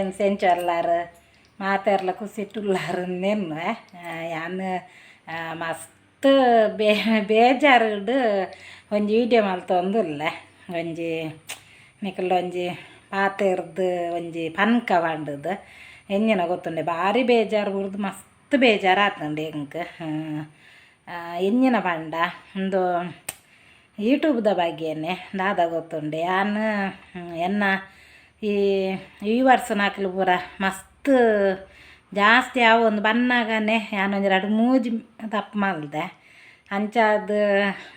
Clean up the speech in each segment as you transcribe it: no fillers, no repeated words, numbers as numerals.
Friends, ಎಂಚೊಲ್ಲಾರು ಮಾತೆರ್ಲ ಖುಷಿಟ್ಟುಲ್ಲಾರು ನೆನ್ನುವೆ. ಯಾನ್ ಮಸ್ತ್ ಬೇಜಾರುಡು ಒಂಜಿ ವೀಡಿಯೋ ಮಲ್ತೊಂದುಲ್ಲೆ. ಒಂಜಿ ನಿಕುಲು ಒಂಜಿ ಪಾತೆರ್ದ್ ಒಂಜಿ ಪನ್ಕ ಪಂಡುದು ಎಂಜಿನ ಗೊತ್ತುಂಡೆ, ಬಾರಿ ಬೇಜಾರು ಬುಡ್ದು ಮಸ್ತ್ ಬೇಜಾರು ಆತುಂಡು ಎಂಕ್. ಎಂಜಿನ ಪಂಡ ಉಂದು ಯೂಟ್ಯೂಬ್ದ ಬಗ್ಗೆನೆ ದಾದ ಗೊತ್ತುಂಡೆ. ಯಾನ್ ಎನ್ನ ಈ ವ್ಯೂವರ್ಸ್ನಕುಲು ಪೂರ ಮಸ್ತ್ ಜಾಸ್ತಿ ಆವೊಂದು ಬನ್ನಗನೆ ಯಾನ್ ಒಂಜಿ ರಡ್ಡ್ ಮೂಜಿ ತಪ್ಪು ಮಲ್ದೆ. ಅಂಚಾದ್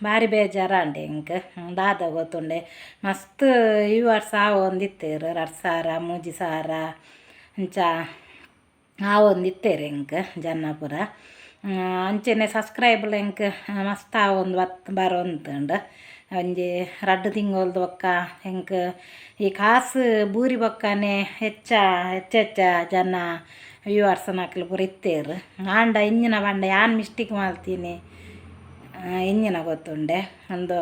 ಬಾರಿ ಬೇಜಾರಾಂಡ್ ಎಂಕ್. ದಾದ ಗೊತ್ತುಂಡೆ, ಮಸ್ತ್ ವ್ಯೂವರ್ಸ್ ಆವೊಂದಿತ್ತೆರ್, 2000 3000 ಅಂಚ ಆವೊಂದಿತ್ತೆರ್ ಎಂಕ್ ಜನ ಪೂರ. ಅಂಚೆನೆ ಸಬ್ಸ್ಕ್ರೈಬ್ಲ ಎಂಕ್ ಮಸ್ತ್ ಆವೊಂದು ಬರೊಂದುಂಡು. ಒಂಜಿ ರಡ್ಡ್ ತಿಂಗೊಲ್ದ ಬೊಕ್ಕ ಎಂಕ್ ಈ ಕಾಸು ಬೂರಿ ಬೊಕ್ಕನೆ ಹೆಚ್ಚ ಹೆಚ್ಚ ಹೆಚ್ಚ ಜನ ವ್ಯೂವರ್ಸ್ನಕುಲು ಪೂರ ಇತ್ತೆರ್. ಆಂಡ ಇಂಜಿನ ಪಂಡ ಯಾನ್ ಮಿಸ್ಟೇಕ್ ಮಲ್ತೀನಿ ಎಂಜಿನ ಗೊತ್ತುಂಡೆ. ಉಂದು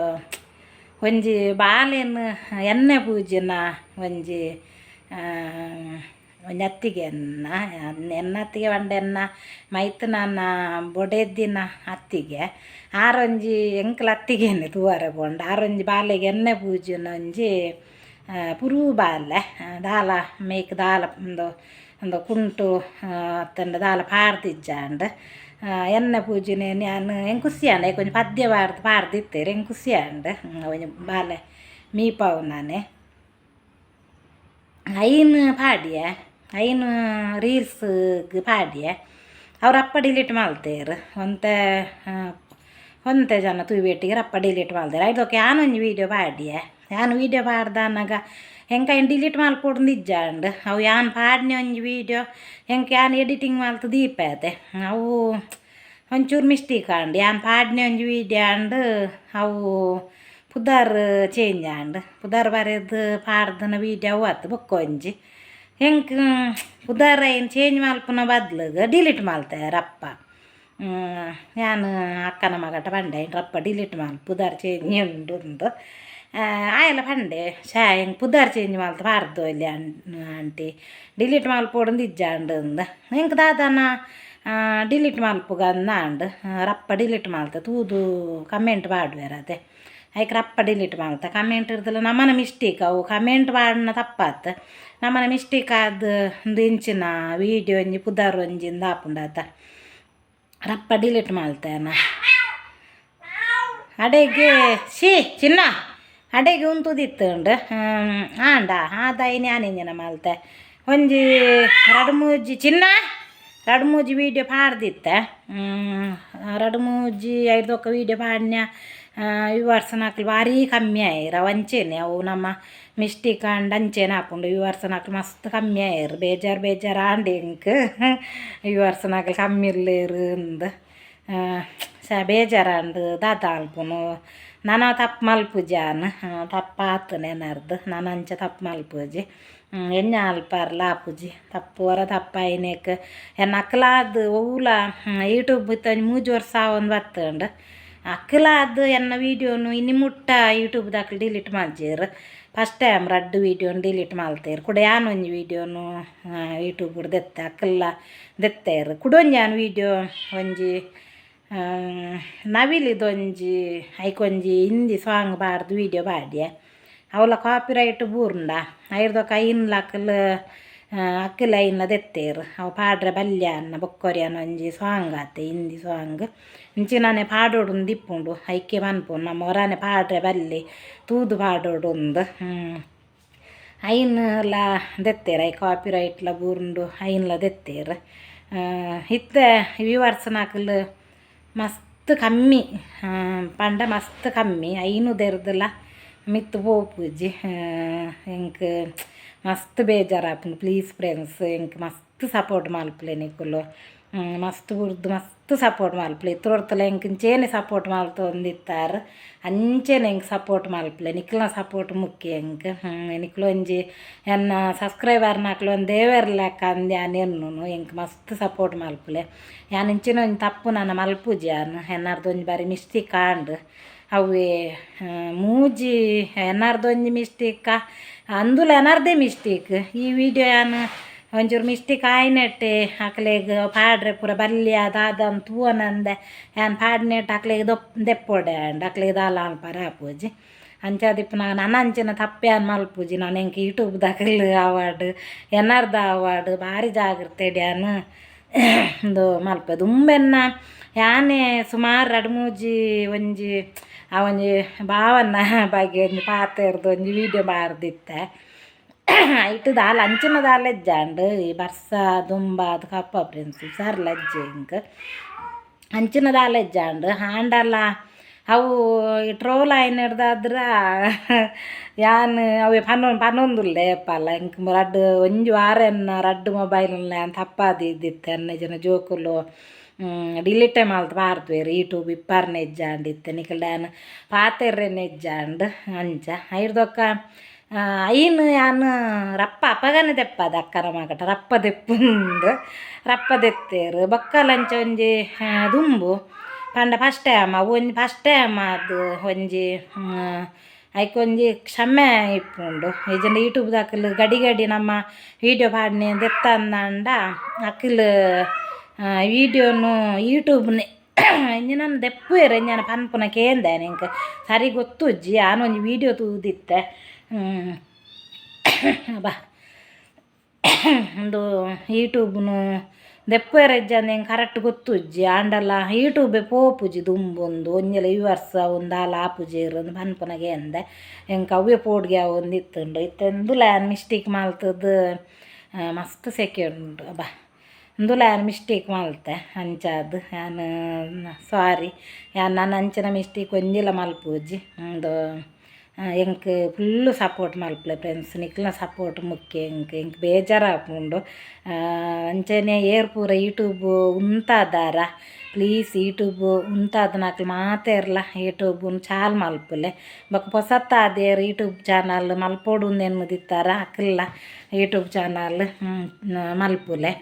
ಒಂಜಿ ಬಾಲೆನ್ ಎಣ್ಣೆ ಪೂಜಿನ ಒಂಜಿ ಒಂಜಿ ಅತ್ತಿಗೆ, ಎನ್ನ ಎನ್ನ ಅತ್ತಿಗೆ ಪಂಡ ಎನ್ನ ಮೈತುನನ ಬೊಡೆದಿನ ಅತ್ತಿಗೆ. ಆರೊಂಜಿ ಎಂಕ್ಲ ಅತ್ತಿಗೆನೆ ತೂವರೆ ಪೋಂಡ ಆರೊಂಜಿ ಬಾಲೆಗೆ ಎಣ್ಣೆ ಪೂಜುನ ಒಂಜಿ ಪುರು ಬಾಲೆ ದಾಲ ಮೇಕ್ ದಾಲ ಉಂದು ಉಂದು ಕುಂಟು ಅತ್ತಂಡ ದಾಲ ಪಾಡ್ದಿಜ್ಜಾಂಡ್ ಎಣ್ಣೆ ಪೂಜುನೆ. ಯಾನ್ ಎಂಕ್ ಖುಷಿ ಆಂಡ್. ಐಕ್ ಒಂಜಿ ಪದ್ಯ ಪಾಡ್ದು ಪಾಡ್ದಿತ್ತೆರ್, ಎಂಕ್ ಖುಷಿ ಆಂಡ್. ಒಂಜಿ ಬಾಲೆ ಮೀಪಾವುನಾನೆ ಐನ್ ಪಾಡಿಯೆ, ಐನ್ ರೀಲ್ಸ್ಗ್ ಪಾಡಿಯೆ. ಅವ್ರ ಅಪ್ಪ ಡಿಲೀಟ್ ಮಲ್ತೆರ್. ಒಂತೆ ಒಂತೆ ಜನ ತೂವೆಟ್ಟಿಗೆ ರಪ್ಪ ಡಿಲೀಟ್ ಮಲ್ತೆರ್. ಐದೊಕ ಯಾನ್ ಒಂಜಿ ವೀಡಿಯೋ ಪಾಡಿಯೆ. ಯಾನ್ ವೀಡಿಯೋ ಪಾಡ್ದಾನಗ ಎಂಕ್ ಐನ್ ಡಿಲೀಟ್ ಮಲ್ಪೊಡು ಇಜ್ಜಾಂಡ್. ಅವು ಯಾನ್ ಪಾಡ್ನೆ ಒಂಜಿ ವೀಡಿಯೋ ಎಂಕ್ ಯಾನ್ ಎಡಿಟಿಂಗ್ ಮಲ್ತ್ ದೀಪೆ ಅತೆ. ಅವು ಒಂಚೂರು ಮಿಸ್ಟೇಕ್ ಆಂಡ್. ಯಾನ್ ಪಾಡ್ನೆ ಒಂಜಿ ವೀಡಿಯೋ ಆಂಡ್, ಅವು ಪುದರ್ ಚೇಂಜ್ ಆಂಡ್. ಪುದರ್ ಬರೆದು ಪಾಡ್ದನ ವೀಡಿಯೋ ಅವು ಆತು. ಬೊಕ್ಕ ಒಂಜಿ ಎಂಕ್ ಪುದರ್ ಐನ್ ಚೇಂಜ್ ಮಲ್ಪುನ ಬದ್ಲಿಗ್ ಡಿಲೀಟ್ ಮಲ್ತೆ ರಪ್ಪ. ಯಾನ್ ಅಕ್ಕನ ಮಗಟ ಪಂಡೆ, ರಪ್ಪ ಡಿಲೀಟ್ ಮಲ್, ಪುದರ್ ಚೇಂಜ್ ಉಂಡು ಉಂದು. ಆಯೆಲ ಪಂಡೆ, ಶಾ ಎಂಕ್ ಪುದರ್ ಚೇಂಜ್ ಮಲ್ತ್ ಪಾಡ್ದೊಲಿ ಆಂಟಿ, ಡಿಲೀಟ್ ಮಲ್ಪೊಡುಂದು ಇಜ್ಜಾಂಡ್ ಅಂದ್. ಎಂಕ್ ದಾದನ ಡಿಲೀಟ್ ಮಲ್ಪುಗ ಅಂದ್. ರಪ್ಪ ಡಿಲೀಟ್ ಮಲ್ತೆ. ತೂದು ಕಮೆಂಟ್ ಪಾಡುವೆರ್ ಅತೆ, ಐಕ್ ರಪ್ಪ ಡಿಲೀಟ್ ಮಲ್ತೆ. ಕಮೆಂಟ್ ಇರ್ದಲ ನಮನ ಮಿಸ್ಟೇಕ್, ಅವು ಕಮೆಂಟ್ ಪಾಡುನ ತಪ್ಪಾತ್. ನಮನ ಮಿಸ್ಟೇಕ್ ಆದ್ ಉಂದು ಇಂಚಿನ ವೀಡಿಯೋ ಒಂಜಿ ಪುದರ್ ಒಂಜಿ ಇಂದ್ ಆಪುಂಡಾತ. ರಪ್ಪ ಡಿಲೀಟ್ ಮಲ್ತೇನ. ಅಡೆಗೆ she ಚಿನ್ನ ಅಡೆಗೆ ಉಂತುದಿತ್ತುಂಡು. ಆಂಡ ಆದಾಯಿ ಯಾನ್ ಇಂಜಿನ ಮಲ್ತೆ, ಒಂಜಿ ರಡ್ಡ್ ಮೂಜಿ ಚಿನ್ನ ರಡ್ಡ್ ಮೂಜಿ ವೀಡಿಯೋ ಪಾಡ್ದಿತ್ತೆ. ರಡ್ಡ್ ಮೂಜಿ ಐದೊಕ್ಕ ವೀಡಿಯೋ ಪಾಡ್ನ್ಯ ವ್ಯೂವರ್ಸ್ನಕುಲು ಭಾರಿ ಕಮ್ಮಿ ಆಯೆರ್. ಅವು ಅಂಚೆನೆ, ಅವು ನಮ್ಮ ಮಿಸ್ಟೇಕ್ ಆಂಡ ಅಂಚೆನೆ ಆಪುಂಡು. ವ್ಯೂವರ್ಸ್ನಕುಲು ಮಸ್ತ್ ಕಮ್ಮಿ ಆಯೆರ್. ಬೇಜಾರು ಬೇಜಾರು ಆಂಡ್ ಎಂಕ್, ವ್ಯೂವರ್ಸ್ನಕುಲು ಕಮ್ಮಿ ಉಲ್ಲೆರ್ ಅಂದ್ ಬೇಜಾರಾಂಡ್. ದಾದ ಮಲ್ಪುನು, ನನ ತಪ್ಪು ಮಲ್ಪುಜಿ ಯಾನ್. ತಪ್ಪಾತು ಎನರ್ದು, ನನ ಅಂಚ ತಪ್ಪು ಮಲ್ಪುಜಿ. ಎಣ್ಣೆ ಅಲ್ಪಾರ್ಲ ಆಪುಜಿ ತಪ್ಪು, ಒರ ತಪ್ಪಾಯಿನೇಕ್. ಎನ್ನ ಅಕ್ಲಾದ್ ಒವ್ಲ ಯೂಟ್ಯೂಬ್ ಇತ್ತೆ ಒಂಜಿ 3 ವರ್ಷ ಆವೊಂದು ಬತ್ತುಂಡು. ಅಕ್ಲಾದ್ ಎನ್ನ ವೀಡಿಯೋನು ಇನಿ ಮುಟ್ಟ ಯೂಟ್ಯೂಬ್ದಕ್ಲು ಡಿಲೀಟ್ ಮಲ್ಜೆರ್. ಫಸ್ಟ್ ಟೈಮ್ ರಡ್ಡ್ ವೀಡಿಯೋನು ಡಿಲೀಟ್ ಮಲ್ತೆರ್. ಕುಡ ಯಾನ್ ಒಂಜಿ ವೀಡಿಯೋನು ಯೂಟ್ಯೂಬ್ ದೆತ್ತೆ, ಅಕ್ಲ ದೆತ್ತೆರ್. ಕುಡೊಂಜಿ ಯಾನ್ ವೀಡಿಯೋ ಒಂಜಿ ನವಿಲಿದೊಂಜಿ ಐಕೊಂಜಿ ಹಿಂದಿ ಸಾಂಗ್ ಪಾಡ್ದು ವೀಡಿಯೋ ಪಾಡ್ಯೆ. ಅವಲ ಕಾಪಿರೈಟ್ ಬೂರ್ಂಡ ಐರ್ದೊಕ ಐನ್ಲ ಅಕಲ್ ಅಕ್ಕಲ ಐನ್ಲ ದೆತ್ತೆರ್. ಅವು ಪಾಡ್ರೆ ಬಲ್ಯ ಅನ್ನ ಬೊಕ್ಕೊರಿಯನ ಒಂಜಿ ಸಾಂಗ್ ಆತೆ, ಹಿಂದಿ ಸಾಂಗ್. ಇಂಚಿನಾನೆ ಪಾಡೊಡುಂದು ಇಪ್ಪುಂಡು. ಐಕೆ ಪನ್ಪುನು ನಮ್ಮ ಒರಾನೆ ಪಾಡ್ರೆ ಬಲ್ಲಿ, ತೂದು ಪಾಡೊಡುಂದು. ಐನ್ಲ ದೆತ್ತೆರ್. I ಕಾಪಿರೈಟ್ಲ ಬೂರ್ಂಡು, ಐನ್ಲ ದೆತ್ತೆರ್. ಇತ್ತೆ ವ್ಯೂವರ್ಸ್ನಕುಲು ಮಸ್ತ್ ಕಮ್ಮಿ ಪಂಡ ಮಸ್ತ್ ಕಮ್ಮಿ, ಐನು ದೆರ್ದಲ ಮಿತ್ತ್ ಪೋಪುಜಿ. ಎಂಕ್ ಮಸ್ತ್ ಬೇಜಾರಾಪುಂಡು. ಪ್ಲೀಸ್ ಫ್ರೆಂಡ್ಸ್, ಎಂಕ್ ಮಸ್ತ್ ಸಪೋರ್ಟ್ ಮಲ್ಪುಲೆ ನಿಕುಲು. ಮಸ್ತ್ ಬುಡ್ದು ಮಸ್ತ್ ಸಪೋರ್ಟ್ ಮಲ್ಪುಲೆ. ಇತ್ರೋರ್ತಲ ಎಂಕ್ ಇಂಚೇನೆ ಸಪೋರ್ಟ್ ಮಲ್ತೊಂದಿತ್ತಾರ್, ಅಂಚೆನೆ ಎಂಕ್ ಸಪೋರ್ಟ್ ಮಲ್ಪುಲೆ. ನಿಕ್ಲ್ನ ಸಪೋರ್ಟ್ ಮುಖ್ಯ ಎಂಕ್. ನಿಕ್ಲು ಒಂಜಿ ಎನ್ನ ಸಬ್ಸ್ಕ್ರೈಬರ್ನಕ್ಲು ಒಂದು ದೇವೆರ್ ಲೆಕ್ಕ ಅಂದ್ ಯಾನ್ ಎನ್ನುನು. ಎಂಕ್ ಮಸ್ತ್ ಸಪೋರ್ಟ್ ಮಲ್ಪುಲೆ. ಯಾನ್ ಇಂಚಿನ ಒಂಜಿ ತಪ್ಪು ನನ ಮಲ್ಪುಜಿ. ಯಾನ್ ಎನ್ನರ್ದು ಒಂಜಿ ಬಾರಿ ಮಿಸ್ಟೇಕ್ ಆಂಡ್. ಅವೇ ಮೂಜಿ ಎನ್ನರ್ದು ಒಂಜಿ ಮಿಸ್ಟೇಕ, ಅಂದುಲ ಎನರ್ದೇ ಮಿಸ್ಟೇಕ್. ಈ ವಿಡಿಯೋ ಯಾನ್ ಒಂಚೂರು ಮಿಸ್ಟೇಕ್ ಆಯ್ನೆಟ್ಟೆ ಅಕ್ಲೆಗ್ ಪಾಡ್ರೆ ಪೂರ ಬಲ್ಯ ದಾದ ತೂವನಂದೆ ಯಾನ್ ಪಾಡ್ನೆಟ್ ಅಕ್ಲೆಗ್ ದೆಪ್ಪೊಡೆ ಆಂಡ್ ಅಕ್ಲೆಗ್ ದಾಲ ಮಲ್ಪರೆ ಆಪುಜಿ. ಅಂಚಾದಿಪ್ಪುನಗ ನನ ಅಂಚಿನ ತಪ್ಪು ಯಾನ್ ಮಲ್ಪುಜಿ. ನಾನು ಎಂಕ್ ಯೂಟ್ಯೂಬ್ ದಕಲ್ ಆವಡ್ ಎನ್ನರ್ದ ಆವಡ್ ಭಾರಿ ಜಾಗ್ರತೆಡ್ ಯಾನ್ ಉಂದು ಮಲ್ಪೆ. ದುಂಬೆನ್ನ ಯಾನೇ ಸುಮಾರು ರಡ್ಡ್ ಮೂಜಿ ಒಂಜಿ ಆ ಒಂಜಿ ಭಾವನ ಬಗ್ಗೆ ಒಂಜಿ ಪಾತೆರ್ದ್ ಒಂಜಿ ವೀಡಿಯೋ ಪಾಡ್ದಿತ್ತೆ. ಐಟ್ ದಾಲ ಅಂಚಿನ ದಾಲ ಇಜ್ಜಾಂಡ್. ಈ ಬರ್ಸ ದುಂಬಾದ್ ಕಪ್ಪ ಫ್ರೆಂಡ್ಸ್ ಹುಷಾರಿಲ್ಲ ಇಜ್ಜಿ ಎಂಕ್. ಅಂಚಿನ ದಾಲ ಇಜ್ಜಾಂಡ್. ಆಂಡಲ ಅವು ಈ ಟ್ರೋಲ್ ಆಯಿನೆಡ್ದಾದ್ರ ಯಾನ್ ಅವೆ ಪನೊಂದುಲ್ಲೆ ಏಪಲ ಎಂಕ್ ರಡ್ಡ್ ಒಂಜಿ ವಾರ ಎನ್ನ ರಡ್ಡ್ ಮೊಬೈಲ್ನ್ಲ ಯಾನ್ ತಪ್ಪಾದಿತ್ತಿತ್ತೆ. ಎನ್ನ ಜನ ಜೋಕುಲು ಡಿಲೀಟೇ ಮಲ್ತ್ ಪಾಡ್ದುವೆರ್ ಯೂಟ್ಯೂಬ್ ಇಪ್ಪರ್ನೆ ಇಜ್ಜಾಂಡ್ ಇತ್ತೆ ನಿಕಲ್ಡ ಯಾನ್ ಪಾತೆರ್ರೆನೆ ಇಜ್ಜಾಂಡ್ ಅಂಚ. ಐರ್ದೊಕ್ಕ ಐನ್ ಯಾನ್ ರಪ್ಪ ಅಪಗನೆ ದೆಪ್ಪದ ಅಕ್ಕನ ಮಗಟ ರಪ್ಪ ದೆಪ್ಪುಂದು ರಪ್ಪ ದೆತ್ತೇರ್. ಬೊಕ್ಕಲ ಅಂಚ ಒಂಜಿ ದುಂಬು ಪಂಡ ಫಸ್ಟ್ ಟೈಮ್ ಅವು ಒಂಜಿ ಫಸ್ಟ್ ಟೈಮ್ ಅದು ಒಂಜಿ ಐಕೊಂಜಿ ಕ್ಷಮೆ ಇಪ್ಪುಂಡು. ಇಜ್ಜಿಂಡ ಯೂಟ್ಯೂಬ್ದಕುಲು ಗಡಿ ಗಡಿ ನಮ್ಮ ವೀಡಿಯೋ ಪಾಡ್ನೆ ದೆತ್ತಂದಾಂಡ ಅಕುಲು ವೀಡಿಯೋನು ಯೂಟ್ಯೂಬ್ನೆ ಇಂಜಿನನ್ ದೆಪ್ಪುವೆರ್ ಇಂಜನ ಪನ್ಪುನ ಕೇಂದೆ ಎಂಕ್ ಸರಿ ಗೊತ್ತುಜ್ಜಿ. ಯಾನ್ ಒಂಜಿ ವೀಡಿಯೋ ತೂದಿತ್ತೆ. ಬಾ ಉಂದು ಯೂಟ್ಯೂಬ್ನು ದೆಪ್ಪುವೆರ್ ಇಜ್ಜಂದ್ ಎಂಕ್ ಕರೆಕ್ಟ್ ಗೊತ್ತುಜ್ಜಿ. ಆಂಡಲ ಯೂಟ್ಯೂಬೆ ಪೋಪುಜಿ ದುಂಬುಂದು ಒಂಜೆಲ ವ್ಯೂವರ್ಸ್ ಅವು ದಾಲ ಆಪುಜೆರ್ ಅಂದ್ ಪನ್ಪುನ ಕೇಂದೆ. ಎಂಕ್ ಅವ್ವೇ ಪೋಡಿಗೆ ಆವೊಂದಿತ್ತುಂಡು. ಇತ್ತೆ ಉಂದುಲ ಯಾನ್ ಮಿಸ್ಟೇಕ್ ಮಲ್ತುದು ಮಸ್ತ್ ಸೆಕೆ ಉಂಡು. ಅಬ್ಬಾ ಉಂದುಲ ಯಾನ್ ಮಿಸ್ಟೇಕ್ ಮಲ್ತೆ. ಅಂಚಾದ್ ಯಾನ್ ಸಾರಿ. ಯಾನ್ ನನ ಅಂಚಿನ ಮಿಸ್ಟೇಕ್ ಒಂಜಿಲ ಮಲ್ಪುಜಿ. ಉಂದು ಎಂಕ್ ಫುಲ್ಲು ಸಪೋರ್ಟ್ ಮಲ್ಪುಲೆ ಫ್ರೆಂಡ್ಸ್. ನಿಕ್ಲ್ನ ಸಪೋರ್ಟ್ ಮುಖ್ಯ ಎಂಕ್. ಎಂಕ್ ಬೇಜಾರಾಪುಂಡು. ಅಂಚನೆ ಏರ್ ಪೂರ ಯೂಟ್ಯೂಬ್ ಉಂತಾದಾರ ಪ್ಲೀಸ್ ಯೂಟ್ಯೂಬ್ ಉಂತಾದನಕ್ಲು ಮಾತೆರ್ಲ ಯೂಟ್ಯೂಬ್ ಚಾಲು ಮಲ್ಪುಲೆ. ಬೊಕ ಪೊಸತ್ತಾದೇರ್ ಯೂಟ್ಯೂಬ್ ಚಾನಲ್ ಮಲ್ಪೊಡು ಎನ್ನುದಿತ್ತಾರ ಅಕ್ಲ್ಲ ಯೂಟ್ಯೂಬ್ ಚಾನಲ್ ಮಲ್ಪುಲೆ.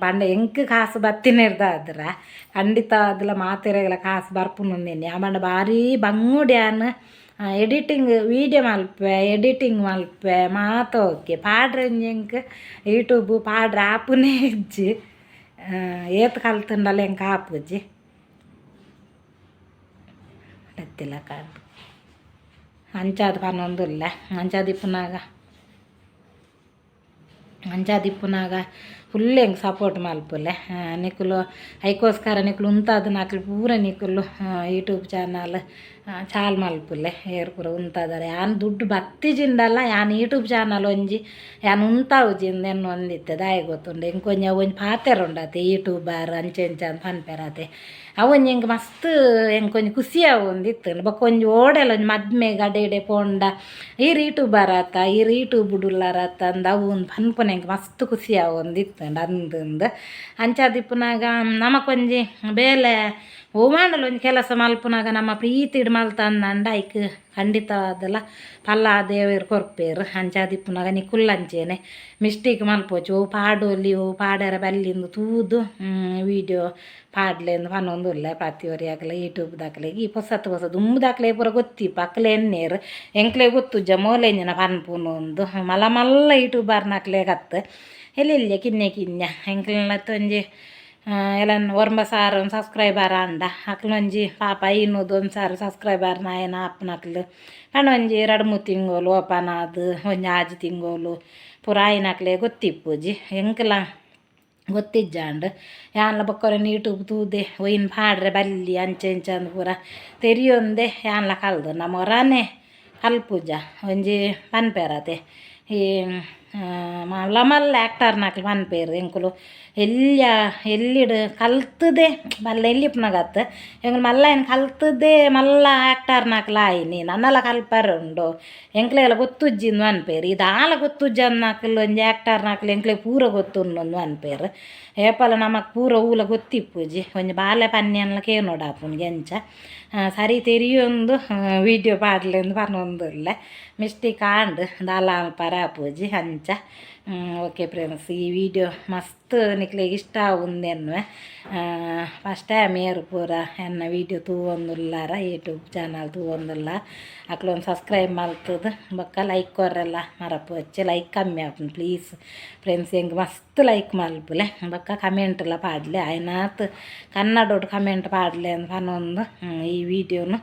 ಪಂಡ ಎಂಕ್ ಕಾಸು ಬತ್ತಿನೆರ್ದಾದ್ರ ಖಂಡಿತ ಅದಲ ಮಾತೆರೆಗ್ಲ ಕಾಸು ಬರ್ಪುಂಡು. ಆ ಪಂಡ ಭಾರಿ ಬಂಗುಡ್ ಯಾನ್ ಎಡಿಟಿಂಗ್ ವೀಡಿಯೋ ಮಲ್ಪೆ ಎಡಿಟಿಂಗ್ ಮಲ್ಪೆ ಮಾತ ಓಕೆ. ಪಾಡ್ರೆ ಎಂಕ್ ಯೂಟ್ಯೂಬ್ ಪಾಡ್ರೆ ಆಪುನೇ ಇಜ್ಜಿ. ಏತ್ ಕಲ್ತುಂಡಲ ಎಂಕ್ ಆಪುಜಿ. ಬತ್ತಿಲ್ಲ ಕಾಂಡ್ ಅಂಚಾದ್ ಪನೊಂದುಲ್ಲೆ. ಅಂಚಾದ್ ಇಪ್ಪುನಗ ಅಂಚಾದ್ ಇಪ್ಪುನಗ ಫುಲ್ ಎಂಕ್ ಸಪೋರ್ಟ್ ಮಲ್ಪುಲೆ. ನಿಕುಲು ಐಕೋಸ್ಕರ ನಿಕುಲು ಉಂತಾದನಕ್ಲು ಪೂರ ನಿಕುಲು ಯೂಟ್ಯೂಬ್ ಚಾನಲ್ ಚಾಲು ಮಲ್ಪುಲೆ. ಏರ್ ಪೂರ ಉಂತಾದಾರ ಯಾನ್ ದುಡ್ಡು ಬತ್ತಿಜಿಂಡಲ ಯಾನ್ ಯೂಟ್ಯೂಬ್ ಚಾನಲ್ ಒಂಜಿ ಯಾನ್ ಉಂತಾವುಜಿ ಇಂದ್ ಎನ್ನೊಂದಿತ್ತೆ. ದಾಯೆ ಗೊತ್ತುಂಡು ಎಂಕ್ ಒಂಜಿ ಅವು ಒಂಜಿ ಪಾತೆರ ಉಂಡತೆ ಯೂಟ್ಯೂಬರ್ ಅಂಚ ಇಂಚ ಅಂದ್ ಪನ್ಪೆರತೆ. ಅವು ಒಂಜಿ ಎಂಕ್ ಮಸ್ತ್ ಎಂಕ್ ಒಂಜಿ ಖುಷಿ ಆವೊಂದಿತ್ತುಂಡು. ಬೊಕ ಒಂಜಿ ಓಡೆಲ ಒಂಜಿ ಮದ್ಮೆಗ್ ಅಡೆ ಇಡೆ ಪೋಂಡ ಈರ್ ಯೂಟ್ಯೂಬರ್ ಆತ ಈರ್ ಯೂಟ್ಯೂಬ್ ಉಳ್ಳಾರತ ಅಂದ್ ಅವು ಉಂದು ಪನ್ಪುನ ಎಂಕ್ ಮಸ್ತ್ ಖುಷಿ ಆವೊಂದಿತ್ತುಂಡು ಅಂದ್. ಅಂಚಾದಿಪ್ಪುನಗ ನಮಕೊಂಜಿ ಬೇಲೆ ಒವ್ವಾಂಡಲ ಒಂಜಿ ಕೆಲಸ ಮಲ್ಪುನಗ ನಮ್ಮ ಪ್ರೀತಿಡ್ ಮಲ್ತಂದಂಡ ಐಕ್ ಖಂಡಿತವಾದಲ ಫಲ ದೇವೆರ್ ಕೊರ್ಪೆರ್. ಅಂಚಾದಿಪ್ಪುನಗ ನಿಕುಲ್ ಅಂಚೆನೆ ಮಿಸ್ಟೇಕ್ ಮಲ್ಪೊಚಿ. ಒವು ಪಾಡೊಲಿ ಒವು ಪಾಡೆರೆ ಬಲ್ಲಿಂದು ತೂದು ವೀಡಿಯೋ ಪಾಡ್ಲೆಂದು ಪನೊಂದುಲ್ಲೆ ಪ್ರತಿಯೊರಿಯಾಗಲ ಯೂಟ್ಯೂಬ್ ದಕ್ಲೆಗ್. ಈ ಪೊಸತ್ ಪೊಸ ದುಂಬುದಕ್ಲೆಗ್ ಪೂರ ಗೊತ್ತಿಪ್ಪ ಅಕ್ಲೆ ಎನ್ನೇರ್ ಎಂಕ್ಲೆಗ್ ಗೊತ್ತುಜ್ಜ ಮೋಲೆಂಜಿನ ಪನ್ಪುನು ಉಂದು ಮಲ್ಲ ಮಲ್ಲ ಯೂಟ್ಯೂಬರ್ನಕ್ಲೆಗ್ ಅತ್ತ್ ಎಲ್ಲೆಲ್ಯ ಕಿನ್ಯ ಕಿನ್ಯ ಎಂಕ್ಲೆನ ಒಂಜಿ ಎಲ್ಲನ್ ಒರ್ಂಬ ಸಾರ ಒಂದು ಸಬ್ಸ್ಕ್ರೈಬರ್ ಆಂಡ ಅಕ್ಲೊಂಜಿ ಪಾಪ 500 1,000 ಸಬ್ಸ್ಕ್ರೈಬರ್ ನಾಯನ ಆಪುನಕ್ಲು ಪಂಡ ಒಂಜಿ 2-3 ತಿಂಗೊಲು ಓಪನ್ ಆದ್ ಒಂಜಿ 6 ತಿಂಗೊಲು ಪೂರ ಆಯಿನಕ್ಲೆ ಗೊತ್ತಿಪ್ಪುಜಿ. ಎಂಕ್ಲ ಗೊತ್ತಿಜ್ಜಾಂಡ್. ಯಾನ್ಲ ಬೊಕೊರನ್ ಯೂಟ್ಯೂಬ್ ತೂದೆ ಒಯ್ನ್ ಪಾಡ್ರೆ ಬಲ್ಲಿ ಅಂಚ ಇಂಚ ಅಂದ್ ಪೂರ ತೆರಿಯೊಂದೆ ಯಾನ್ಲ ಕಲ್ದು. ನಮ ಒರಾನೆ ಕಲ್ಪುಜ ಒಂಜಿ ಪನ್ಪೆರತೆ ಈ ಮಲ್ಲ ಮಲ್ಲ ಆ್ಯಕ್ಟರ್ನಕ್ಲು ಪನ್ಪೆರ್ ಎಂಕುಲು ಎಲ್ಯ ಎಲ್ಲಿಡ್ ಕಲ್ತುದೆ ಮಲ್ಲ ಎಲ್ಯ ಇಪ್ಪುನಗತ್ ಎಂಕುಲು ಮಲ್ಲ ಕಲ್ತುದೆ ಮಲ್ಲ ಆ್ಯಕ್ಟರ್ನಕ್ಲು ಆಯಿನಿ ನನಲ ಕಲ್ಪರೆ ಉಂಡು ಎಂಕ್ಲೆಗೆಲ ಗೊತ್ತುಜ್ಜಿ ಇಂದ್ ಪನ್ಪೆರ್. ಈ ದಾಲ ಗೊತ್ತುಜ್ಜನ್ನಕುಲು ಒಂಜಿ ಆ್ಯಕ್ಟರ್ನಕ್ಲು ಎಂಕ್ಲೆಗ್ ಪೂರ ಗೊತ್ತುಂಡು ಅಂದ್ ಪನ್ಪೆರ್. ಏಪಲ ನಮಕ್ ಪೂರ ಒವ್ಲ ಗೊತ್ತಿಪ್ಪುಜಿ. ಒಂಜಿ ಬಾಲೆ ಪನ್ಯನ್ಲ ಕೇನೊಡಾಪುಂಡು ಎಂಚ ಸರಿ ತೆರಿಯೊಂದು ವೀಡಿಯೋ ಪಾಡ್ಲೆಂದು ಪನೊಂದುಲ್ಲೆ. ಮಿಸ್ಟೇಕ್ ಆಂಡ್ ದಾಲ ಮಲ್ಪರೆ ಆಪುಜಿ ಅಂಚ. ಅಂಚ. ಓಕೆ ಫ್ರೆಂಡ್ಸ್, ಈ ವಿಡಿಯೋ ಮಸ್ತ್ ನಿಕ್ಲೆಗ್ ಇಷ್ಟ ಆವುಂದೆನ್ನುವೆ. ಫಸ್ಟ್ ಟೈಮ್ ಏರು ಪೂರ ಎನ್ನ ವಿಡಿಯೋ ತೂವೊಂದುಲ್ಲಾರ, ಯೂಟ್ಯೂಬ್ ಚಾನಲ್ ತೂವೊಂದುಲ್ಲ, ಅಕ್ಲೊಂದು ಸಬ್ಸ್ಕ್ರೈಬ್ ಮಲ್ತದು ಬೊಕ್ಕ ಲೈಕ್ ಕೊರೆಲ್ಲ ಮರಪೊಚ್ಚಿ. ಲೈಕ್ ಕಮ್ಮಿ ಆಪುಂಡು. ಪ್ಲೀಸ್ ಫ್ರೆಂಡ್ಸ್, ಎಂಕ್ ಮಸ್ತ್ ಲೈಕ್ ಮಲ್ಪುಲೆ, ಬೊಕ್ಕ ಕಮೆಂಟ್ಲ ಪಾಡ್ಲೆ. ಆಯ್ನಾತ್ ಕನ್ನಡೊಡು ಕಮೆಂಟ್ ಪಾಡ್ಲೆ ಅಂದ್ ಪನೊಂದು ಈ ವಿಡಿಯೋನು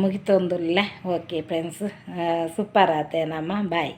ಮುಗಿತೊಂದುಲ್ಲೆ. ಓಕೆ ಫ್ರೆಂಡ್ಸ್, ಸೂಪರ್ ಆತೆ ನಮ್ಮ. ಬಾಯ್.